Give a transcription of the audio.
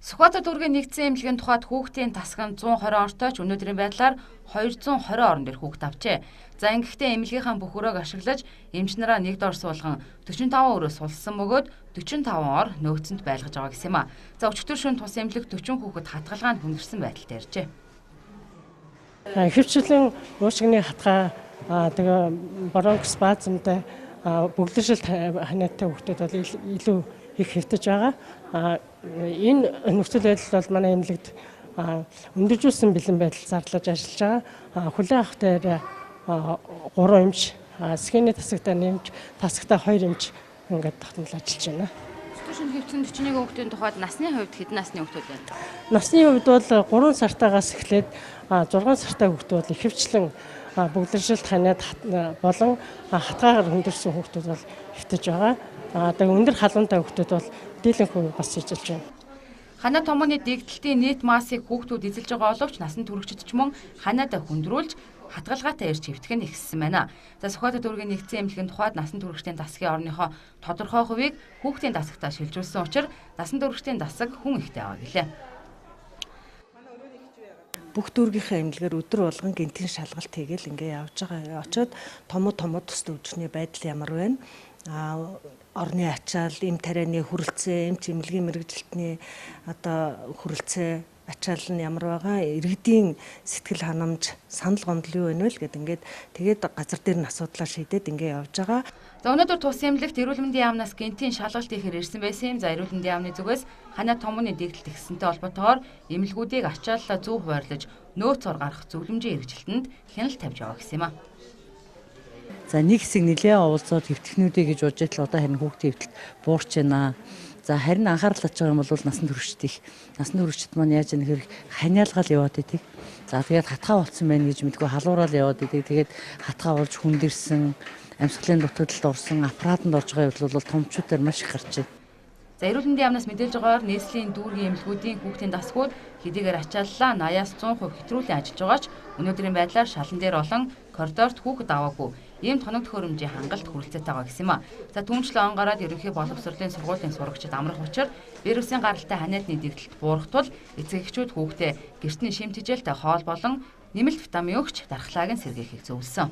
Сүхбаатар дүүргийн нэгдсэн эмнэлгийн тухайд хүүхдийн тасаг нь 120 ортой ч өнөөдрийн байдлаар 220 орон дээр хүүхд авчээ. За ингэхдээ эмнэлгийнхаа бүх өрөөг ашиглаж эмч нараа нэг дор суулган 45 өрөө сулсан бөгөөд 45 ор нөөцөнд байлгаж байгаа гэсэн юм а. За өчигдөр шөнө тус эмнэлэг 40 хүүхэд хатгалгаанд хүндэрсэн байдалтай иржээ. Ихэвчлэн уушигны хатгаа тэгээ бронхоспазмтай бөглөршил ханиадтай хүүхдүүд бол илүү их хэвтэж байгаа. Энэ нөхцөл байдал бол манай эмнэлэгт өндөржүүлсэн бэлэн байдал зарлаж ажиллаж байгаа. Хүлээн авах дээр 3 эмч, схений тасагтаа нэмж, тасагтаа 2 эмч ингээд тогтмол ажиллаж байна. Өчигдөр шөнө хэвтсэн 41 хүүхдийн тухайд насны хувьд хэдэн насны хүүхдүүд байна? Насны хувьд бол 3 сартаагаас эхлээд 6 сартай хүүхдүүд бол ихэвчлэн бөглөршилт ханиад болон хатгаагаар хүндэрсэн хүүхдүүд бол хэвтэж байгаа. Тэгээ өндөр халуунтай хүүхдүүд бол дийлэнх үе бас ажиллаж байна. Ханиад томооны дэгдэлтийн нийт массыг хүүхдүүд эзэлж байгаа боловч насан туршид ч мөн ханиадаа хүндрүүлж хатгалгаатай ирж хэвтэх нь ихссэн байна. За Сүхбаатар дүүргийн нэгдсэн эмнэлгийн тухайд насан туршидын тасгийн орныхоо тодорхой хувийг хүүхдийн тасагтаа шилжүүлсэн учраас насан туршидын тасаг хүн ихтэй байгаа гэлээ. Бүх дүүргийнхээ эмнэлгээр өдөр болгон гэнтийн шалгалт хийгээл ингээ явж байгаа. Очоод томоо тус төвчний байдал ямар байна? Орны ачаал, эм тарианы хүрэлцээ, эмч эмнэлгийн мэргэжилтний одоо хүрэлцээ ачаал нь ямар байгаа, иргэдийн сэтгэл ханамж, санал гомдол юу байна вэ гэд ингээд тэгээд газар дээр нь асуудлаа шийдээд ингээ явж байгаа. За өнөөдөр тус эмнэлэгт эрүүл мэндийн яамнаас гэнтийн шалгалт хийхээр ирсэн байсан юм. За эрүүл мэндийн яамны зүгээс ханиад томооны дэгдэлт ихсэнтэй холбоотойгоор эмнэлгүүдийг ачааллаа зөв хуваарлаж нөөц ор гаргах зөвлөмжийн хэрэгжилтэнд хяналт тавьж яваа гэсэн юм а. За нэг хэсэг нэлээд уулзаад хэвтгэнүүдээ гэж бодож идэл одоо харин хүүхдийн хэвтэлт буурч байна. За харин анхаарал татж байгаа юм бол насан туршид их. Насан туршид маань яаж яах хэрэг ханиалгаал яваад идэг. За тэгээд хатгаа болцсон байна гэж мэдгүй халуурал яваад идэг. Тэгээд хатгаа болж хүндэрсэн, амьсгалын дутагдалд орсон, аппаратанд орж байгаа явдал бол томчуудаар маш их гарч байна. За эрүүл мэндийн яамнаас мэдээлж байгаагаар нийслэлийн дүүргийн эмнэлгүүдийн хүүхдийн тасгууд хэдийгээр ачааллаа 80-аас 100% хэтрүүлэн ажиллаж байгаа ч өнөөдрийн байдлаар шалан дээр болон коридорт хүүхэд аваагүй. Ийм тоног төхөөрөмжийн хангалт хүрэлцээтэй байгаа гэсэн юм а. За түүнчлэн он гараад ерөнхий боловсролын сургуулийн сурагчид амрах учир вирусын гаралтай ханиадны дэгдэлт буурах тул эцэг эхчүүд хүүхдээ гэрт нь шимтгижээлтэй хоол болон нэмэлт витамин өгч дархлааг нь сэргээхийг зөвлөсөн.